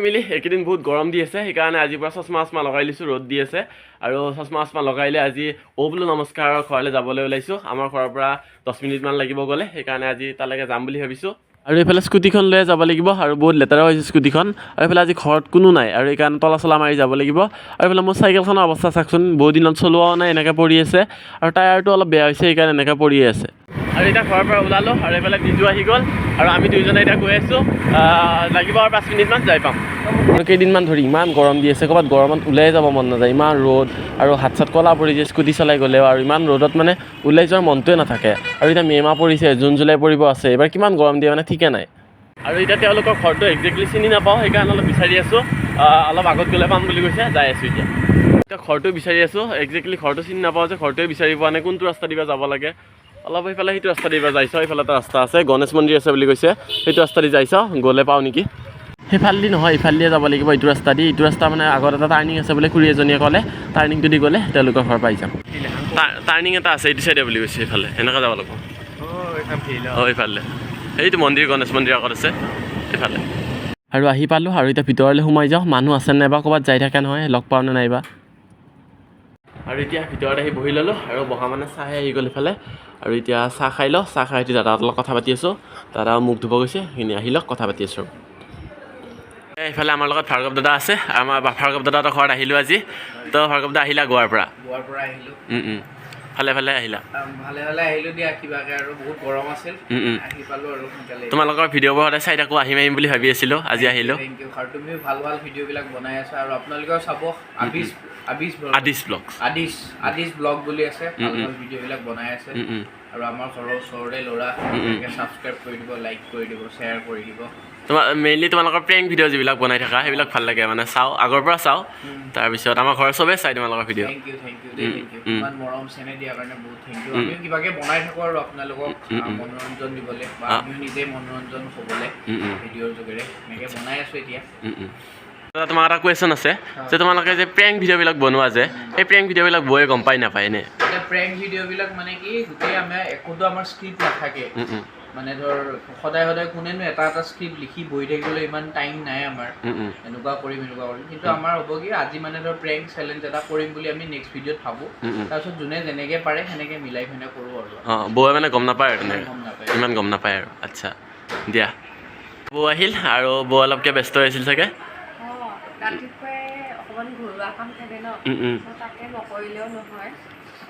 Family, এইকেইদিন বহুত গৰম দি আছে, সেইকাৰণে আজিৰ পৰা চশমা চশমা লগাই লৈছোঁ। ৰ'দ দি আছে আৰু চশমা চশমা লগাই লৈ আজি অ' বোলো নমস্কাৰৰ ঘৰলৈ যাবলৈ ওলাইছোঁ। আমাৰ ঘৰৰ পৰা 10 মিনিটমান লাগিব গ'লে, সেইকাৰণে আজি তালৈকে যাম বুলি ভাবিছোঁ। আৰু এইফালে স্কুটিখন লৈ যাব লাগিব আৰু বহুত লেতেৰা হৈছে স্কুটিখন। আৰু এইফালে আজি ঘৰত কোনো নাই আৰু সেইকাৰণে তলা চলা মাৰি যাব লাগিব। আৰু এইফালে মোৰ চাইকেলখনৰ অৱস্থা চাওকচোন, বহুত দিনত চলোৱাও নাই, এনেকৈ পৰি আছে আৰু টায়াৰটো অলপ বেয়া হৈছে, সেইকাৰণে এনেকৈ পৰি আছে। আৰু এতিয়া ঘৰৰ পৰা ওলালোঁ আৰু এইফালে বিজু আহি গ'ল আৰু আমি দুইজনে এতিয়া গৈ আছোঁ। লাগিব আৰু 5 মিনিটমান, যাই পাম। আৰু কেইদিনমান ধৰি ইমান গৰম দি আছে, ক'ৰবাত গৰমত ওলাই যাব মন নাযায়, ইমান ৰ'দ আৰু হাত চাত ক'লা পৰি যায় স্কুটি চলাই গ'লেও। আৰু ইমান ৰ'দত মানে ওলাই যোৱাৰ মনটোৱে নাথাকে। আৰু এতিয়া মে' মাহ পৰিছে, জুন জুলাই পৰিব আছে, এইবাৰ কিমান গৰম দিয়ে মানে ঠিকে নাই। আৰু এতিয়া তেওঁলোকৰ ঘৰটো একজেক্টলি চিনি নাপাওঁ, সেইকাৰণে অলপ বিচাৰি আছোঁ। অলপ আগত গ'লে পাম বুলি কৈছে, যাই আছোঁ এতিয়া। এতিয়া ঘৰটো বিচাৰি আছোঁ, একজেক্টলি ঘৰটো চিনি নাপাওঁ যে ঘৰটোৱে বিচাৰি পোৱা নাই, কোনটো ৰাস্তা দিবা যাব লাগে। অলপ সেইফালে সেইটো ৰাস্তা দিবা যাই চাওঁ, এইফালে এটা ৰাস্তা আছে, গণেশ মন্দিৰ আছে বুলি কৈছে, সেইটো ৰাস্তা দি যাই চাওঁ, গ'লে পাওঁ নেকি। সেইফালেদি নহয়, ইফালেদিয়ে যাব লাগিব, এইটো ৰাস্তা দি। এইটো ৰাস্তা মানে আগত এটা টাৰ্ণিং আছে বুলি খুৰী এজনীয়ে ক'লে, টাৰ্ণিংটো দি গ'লে তেওঁলোকৰ ঘৰ পাই যাম। টাৰ্ণিং এটা আছে এইটো চাইডে বুলি কৈছে, এইফালে এনেকৈ যাব লাগিব। অঁ, এইফালে সেইটো মন্দিৰ, গণেশ মন্দিৰ আগত আছে এইফালে। আৰু আহি পালোঁ আৰু এতিয়া ভিতৰলৈ সোমাই যাওঁ, মানুহ আছে নাইবা, ক'ৰবাত যাই থাকে নহয়, লগ পাওঁ নে নাইবা। আৰু এতিয়া ভিতৰত আহি বহি ল'লোঁ আৰু বহা মানে চাহে আহি গ'ল ইফালে। আৰু এতিয়া চাহ খাই লওঁ, চাহ খাই উঠি দাদাহঁতৰ লগত কথা পাতি আছোঁ। দাদা মুখ ধুব গৈছে, সেইখিনি আহি লওক, কথা পাতি আছোঁ। এইফালে আমাৰ লগত ভাৰ্গৱ দাদা আছে। আমাৰ ভাৰ্গৱ দাদাহঁতৰ ঘৰত আহিলোঁ আজি। তো ভাৰ্গৱ দা, আহিলা গোৱাৰ পৰা? গোৱাৰ পৰা আহিলোঁ। ভালে ভালে আহিলা? ভালে ভালে আহিলোঁ দিয়া কিবাকে আৰু, বহুত গৰম আছিল। উম, উম। আহি পালোঁ আৰু সোনকালে। তোমালোকৰ ভিডিঅ'বোৰ সদায় চাই থাকোঁ, আহিম আহিম বুলি ভাবি আছিলোঁ, আজি আহিলোঁ। Thank U. আৰু তুমিও ভাল ভাল ভিডিঅ'বিলাক বনাই আছা আৰু আপোনালোকেও চাব আবিজ আবিজ আদিছ ব্লগছ। আদিছ আদিছ ব্লগ বুলি আছে, ভাল উম, উম। ভাল ভিডিঅ'বিলাক বনাই আছে। উম, উম। আৰু আমাৰ ঘৰৰ ওচৰৰে ল'ৰা। উম, উম। ছাবস্ক্ৰাইব কৰি দিব, লাইক কৰি দিব, শ্বেয়াৰ কৰি দিব। তোমাৰ মেইনলি তোমালোকৰ প্ৰেংক ভিডিঅ' যিবিলাক বনাই থাকা, সেইবিলাক ভাল লাগে, মানে চাওঁ, আগৰ পৰা চাওঁ। তাৰপিছত আমাৰ ঘৰৰ চবেই চাই তোমালোকৰ video. Thank U, thank U দেই। Thank U. ইমান মৰম চেনেহ দিয়াৰ কাৰণে বহুত thank U. আমিও কিবাকে বনাই থাকোঁ আৰু আপোনালোকক উম, উম। মনোৰঞ্জন দিবলৈ বা আমিও নিজে মনোৰঞ্জন হ'বলৈ ভিডিঅ'ৰ যোগেৰে এনেকৈ বনাই আছোঁ এতিয়া। উম, উম। দাদা, তোমাৰ এটা কুৱেশ্যন আছে যে তোমালোকে যে প্ৰেংক ভিডিঅ'বিলাক বনোৱা যে, এই প্ৰেংক ভিডিঅ'বিলাক বৌয়ে গম পাই নাপায় এনে? এতিয়া প্ৰেংক ভিডিঅ'বিলাক মানে কি, গোটেই আমাৰ একোতো আমাৰ স্ক্ৰিপ্ট নাথাকে। উম, উম, মানে ধৰ সদায় সদায় কোনেনো এটা এটা স্ক্ৰিপ্ট লিখি বহি থাকিবলৈ ইমান টাইম নাই আমাৰ। উম, উম, এনেকুৱা কৰিম, এনেকুৱা কৰিম, কিন্তু আমাৰ হ'ব কি, আজি মানে ধৰ প্ৰেংক চেলেঞ্জ এটা কৰিম বুলি আমি নেক্সট ভিডিঅ'ত ভাবোঁ। উম, উম। তাৰপিছত যোনে যেনেকৈ পাৰে সেনেকৈ মিলাই পিনে কৰোঁ আৰু। অঁ, বৌয়ে মানে গম নাপায় আৰু তেনেকৈ? গম নাপায়। ইমান গম নাপায় আৰু। আচ্ছা দিয়া, বৌ আহিল আৰু বৌ অলপকৈ ব্যস্ত হৈ আছিল চাগে। অঁ, ৰাতিপুৱাই অকণমান ঘৰুৱা কাম থাকে ন। উম, উম। ত' তাকে নকৰিলেও নহয়।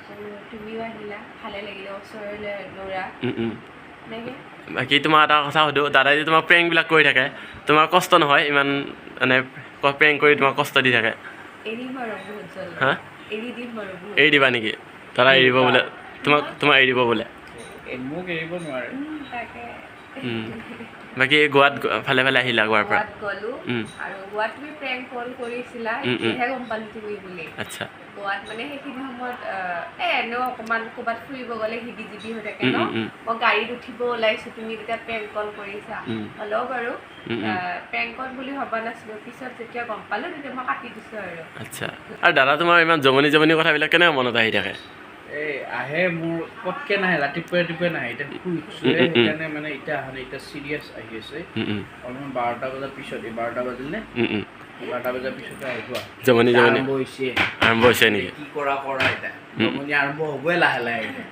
আকৌ তুমিও আহিলা, ভালে লাগিলে, ওচৰৰে ল'ৰা। উম, উম। এনেকৈ। বাকী তোমাৰ এটা কথা সুধোঁ, দাদাই যে তোমাক প্ৰেংকবিলাক কৰি থাকে, তোমাৰ কষ্ট নহয় ইমান, মানে প্ৰেংক কৰি তোমাক কষ্ট দি থাকে? এৰিম আৰু বহুত জল্দি। হা? এৰি দিম আৰু বহুত। এৰি দিবা নেকি? দাদা এৰিব বোলে তোমাক, তোমাক এৰি দিব বোলে। মোক এৰিব নোৱাৰে। তাকে। বাকী গোৱাত ভালে ভালে আহিলা গোৱাৰ পৰা? গোৱাত গ'লো। আৰু গোৱাত তুমি প্ৰেংক কল কৰিছিলা, উম, উম। এতিয়াহে গম পালো তুমি বুলি। গোৱাত মানে সেইখিনি সময়ত এনেও অকণমান ক'ৰবাত ফুৰিব গ'লে হিবি জিবি হৈ থাকে ন। উম, উম, উম। মই গাড়ীত উঠিব ওলাইছো, তুমি তেতিয়া প্ৰেংক কল কৰিছা। হ'লেও বাৰু উম, উম। প্ৰেংক কল বুলি ভবা নাছিলো, পিছত যেতিয়া গম পালো তেতিয়া মই কাটি দিছো আৰু। আচ্ছা, আৰু দাদা, তোমাৰ ইমান জমনি জমনি কথাবিলাক কেনেকৈ মনত আহি থাকে? এই আহে মোৰ, পটকে নাহে, ৰাতিপুৱাই ৰাতিপুৱাই নাহে। এতিয়া শুই উঠিছোহে, উম, উম, উম। সেইকাৰণে মানে এতিয়া অহা নাই, এতিয়া চিৰিয়াছ আহি আছে। উম, উম, অলপমান 12টা বজাৰ পিছত, এই 12টা বাজিল নে? উম, উম। 12টা বজাৰ পিছতে আহিব। জমনি জমনি আৰম্ভ হৈছে। আৰম্ভ হৈছে নেকি? কি কৰা কৰা, এতিয়া জমনি আৰম্ভ হ'বই লাহে লাহে এতিয়া।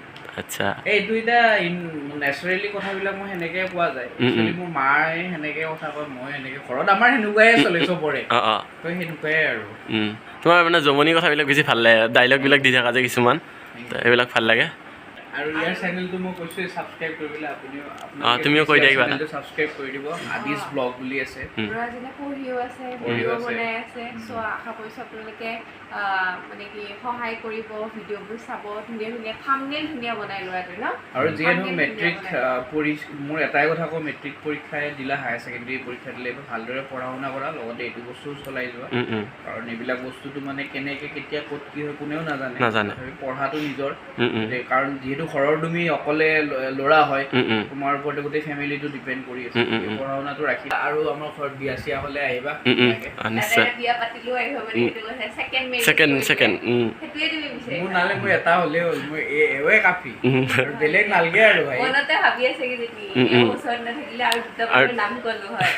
এইটো এতিয়া নেচাৰেলি কথাবিলাক মই সেনেকে কোৱা যায়। উম, উম। একচুৱেলি মোৰ মায়ে সেনেকে কথা কয়, মই সেনেকে, ঘৰত আমাৰ সেনেকুৱাই চলে চবৰে। অঁ অঁ তো সেনেকুৱাই আৰু। তোমাৰ মানে জমনি কথাবিলাক বেছি ভাল লাগে, ডাইলগবিলাক দি থাকা যে কিছুমান, তো এইবিলাক ভাল লাগে। আৰু ইয়াৰ চেনেলটো মই কৈছোৱে ছাবস্ক্ৰাইব কৰিবলৈ, আপুনিও তুমিও কৈ দিয়া কিবা এটা। ছাবস্ক্ৰাইব কৰি দিব, আদিছ ব্লগ বুলি আছে। ল'ৰাজনে পঢ়িও আছে, পঢ়িও ভিডিঅ' আছে। বনাই আছে। চ' আশা কৰিছোঁ আপোনালোকে মানে কি সহায় কৰিব, ভিডিঅ'বোৰ চাব, ধুনীয়া ধুনীয়া থামনেল ধুনীয়া বনাই ল'ৰাটোৱে ন। আৰু যিহেতু Thumbnail matric ধুনীয়া বনায়। পঢ়ি, মোৰ এটাই কথা কওঁ, মেট্ৰিক পৰীক্ষাই দিলা, হায়াৰ ছেকেণ্ডেৰী পৰীক্ষা দিলে, এইবাৰ ভালদৰে পঢ়া শুনা কৰা, লগতে এইটো বস্তুও চলাই যোৱা। উম, উম, কাৰণ এইবিলাক বস্তুটো মানে কেনেকে কেতিয়া ক'ত কি হয় কোনেও নাজানে। নাজানে। তথাপি পঢ়াটো নিজৰ। উম, উম, কাৰণ যিহেতু ঘৰৰ তুমি অকলে ল'ৰা হয়, উম, উম। তোমাৰ ওপৰতে গোটেই ফেমিলিটো ডিপেণ্ড কৰি আছে। উম, উম, উম। পঢ়া শুনাটো ৰাখি আৰু আমাৰ ঘৰত বিয়া চিয়া হ'লে আহিবা উম, উম। ধুনীয়াকে। নিশ্চয়। দাদাই বিয়া পাতিলেও আহিব, মানে সেইটো কৈছে, ছেকেণ্ড মেৰেজ। Second, second. সেইটোৱে তুমি মোৰ বিচাৰিছা? নালে, মোৰ এটা হ'লেই হ'ল, মোৰ এৱে কাফি, আৰু বেলেগ নালগে আৰু ভাই। মনতে ভাবি আছে কি যদি উম, উম। ওচৰত নাথাকিলে আৰু দুটা আৰু নাম ক'লো হয়।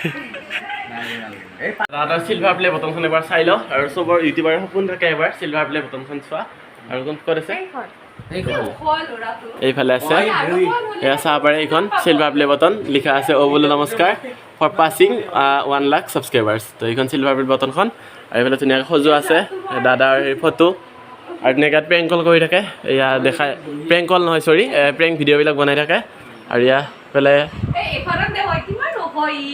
নাই। এই দাদাৰ চিলভাৰ প্লে বটনখন এবাৰ চাই লওঁ। আৰু চবৰ ইউটিউবাৰৰ সপোন থাকে এবাৰ চিলভাৰ প্লে বটনখন চোৱা। আৰু কোন ক'ত আছে? এইখন। এইখন। ওখ ল'ৰাটো। এইফালে আছে। আৰু অকণ হ'লে এয়া চাব পাৰে, এইখন চিলভাৰ প্লে বটন, লিখা আছে অ' বোলো নমস্কাৰ ফৰ পাছিং 1 লাখ ছাবস্ক্ৰাইবাৰ্ছ। তো এইখন চিলভাৰ প্লে বটনখন। আৰু এইফালে ধুনীয়াকৈ সজোৱা আছে দাদাৰ সেই ফটো। আৰু ধুনীয়াকৈ প্ৰেংক কল কৰি থাকে, এয়া দেখাই। প্ৰেংক কল নহয়, চৰি, প্ৰেংক ভিডিঅ'বিলাক বনাই থাকে। আৰু এয়া এইফালে এই এইখনত দেখোন কিমান ওখ ই।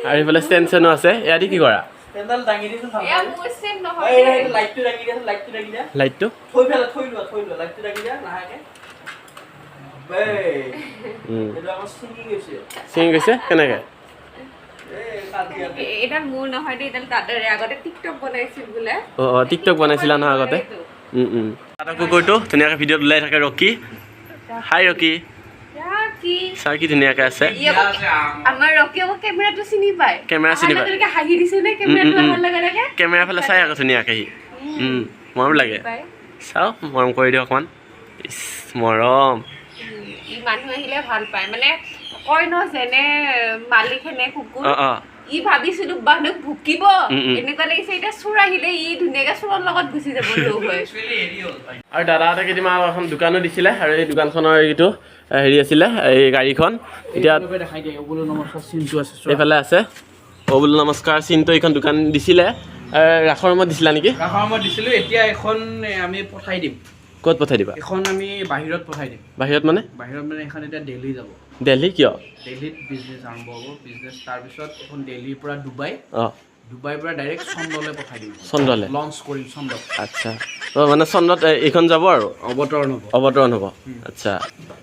আৰু এইফালে ষ্টেণ্ড চেনো আছে। এয়া দি কি কৰা? ষ্টেণ্ডডাল দাঙি দিছোন ভালকৈ। এয়া মোৰ ষ্টেণ্ড নহয় এই, দেই। এই, লাইটটো দাঙি দিয়াচোন, লাইটটো দাঙি দিয়া। লাইটটো? থৈ পেলাই, থৈ লোৱা, থৈ লোৱা, লাইটটো দাঙি দিয়া লাহেকে। এই, এইটো আকৌ ছিঙি গৈছে। ছিঙি গৈছে কেনেকৈ? এই, কাজিয়াতে। এইডাল মোৰ নহয় দেই, এইডাল দাদাৰে। আগতে টিকটক বনাইছিল বোলে। অঁ অঁ টিকটক বনাইছিলা নহয় আগতে? এইটো। দাদা কুকুৰটো ধুনীয়াকৈ ভিডিঅ'ত ওলাই থাকে, ৰকি। হাই ৰকি। ৰকি। চাৰ, কি ধুনীয়াকৈ আছে। ই আকৌ আমাৰ ৰকি আকৌ কেমেৰাটো চিনি পায়। কেমেৰা চিনি অহাৰ পায়। লগে লগে হাঁহি দিছে নে কেমেৰাটো অহাৰ লগে লগে। কেমেৰা ফালে চাই আকৌ ধুনীয়াকৈ সি। মৰম লাগে। পায়। চাওঁ, মৰম কৰি দিওঁ অকণমান। ইছ, মৰম। ই মানুহ আহিলে ভাল পায়, মানে কয় ন, যেনে মালিক সেনে কুকুৰ। অঁ অঁ ই ভাবিছিলো মানুহক ভুকিব, উম, উম। এনেকুৱা লাগিছে। এতিয়া চোৰ আহিলে ই ধুনীয়াকে চোৰৰ লগত গুচি যাব লগ হৈ। Actually হেৰি হ'ল। আৰু দাদাহঁতে কেইদিনমান আগত এখন দোকানো দিছিলে। আৰু এই দোকানখনৰ এইটো হেৰি আছিলে এই গাড়ীখন এতিয়া। এইফালৰ পৰা দেখাই দিয়ে, বোলো নমস্কাৰ চিনটো আছে চোৱা। এইফালে আছে অ' বোলো নমস্কাৰ চিনটো। এইখন দোকান দিছিলে, ৰাসৰ সময়ত দিছিলা নেকি? ৰাসৰ সময়ত দিছিলো। এতিয়া এখন আমি পঠাই দিম। ক'ত পঠাই দিবা? এখন আমি বাহিৰত পঠাই দিম। বাহিৰত মানে? বাহিৰত মানে এখন এতিয়া দিল্লী যাব। দেলহি কিয়? দিল্লীত বিজনেছ আৰম্ভ হ'ব বিজনেছ। তাৰপিছত এখন দিল্লীৰ পৰা ডুবাই, ডুবাইৰ পৰা ডাইৰেক্ট চন্দ্ৰলৈ পঠাই দিম। চন্দ্ৰলৈ? লঞ্চ কৰিম চন্দ্ৰত। আচ্ছা, অঁ, মানে চন্দ্ৰত এইখন যাব আৰু? অৱতৰণ হ'ব। অৱতৰণ হ'ব। আচ্ছা,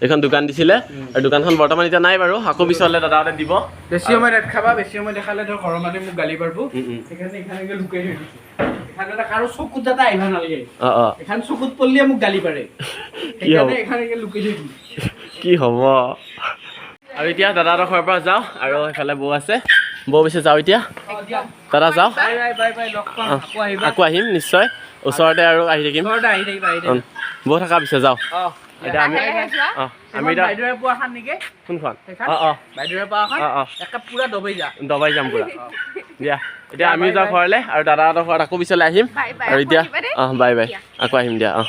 এইখন দোকান দিছিলে আৰু দোকানখন বৰ্তমান এতিয়া নাই বাৰু, আকৌ পিছলৈ দাদাহঁতে দিব। বেছি সময় দেখাবা, বেছি সময় দেখালে ধৰ ঘৰৰ মানুহে মোক গালি পাৰিব। উম, উম। সেইকাৰণে এইখানে গৈ লুকাই থৈ দিছো। এইখানে যাতে কাৰো চকুত যাতে আহিব নালাগে। অঁ অঁ এইখান চকুত পৰিলে মোক গালি পাৰে। কি হ'ব? সেইকাৰণে এইখানে গৈ লুকাই থৈ দিছো। কি হ'ব? আৰু এতিয়া দাদাহঁতৰ ঘৰৰ পৰা যাওঁ। আৰু সেইফালে বৌ আছে, বৌ পিছে যাওঁ এতিয়া। দাদা, যাওঁ। বাই বাই, বাই বাই, লগ পাম। আকৌ আহিবা। আকৌ আহিম নিশ্চয়, ওচৰতে আৰু আহি থাকিম। ঘৰতে আহি থাকিবা, আহি থাকিবা। বৌ থাকা পিছে, যাওঁ। অঁ। এতিয়া আমি লাহে লাহে যোৱা। অঁ, আমি এতিয়া বাইদেৱে পোৱাখন নেকি? কোনখন? সেইখন? অঁ অঁ বাইদেৱে পোৱাখন। অঁ অঁ একে পুৰা দবাই যা। দবাই যাম পুৰা। দিয়া, এতিয়া আমিও বাই যাওঁ বাই। ঘৰলৈ। আৰু দাদাহঁতৰ ঘৰত আকৌ পিছলৈ আহিম। Bye bye. আৰু আকৌ এতিয়া আহিবা দেই। অঁ, বাই বাই। দিয়া। আকৌ আহিম দিয়া, অঁ।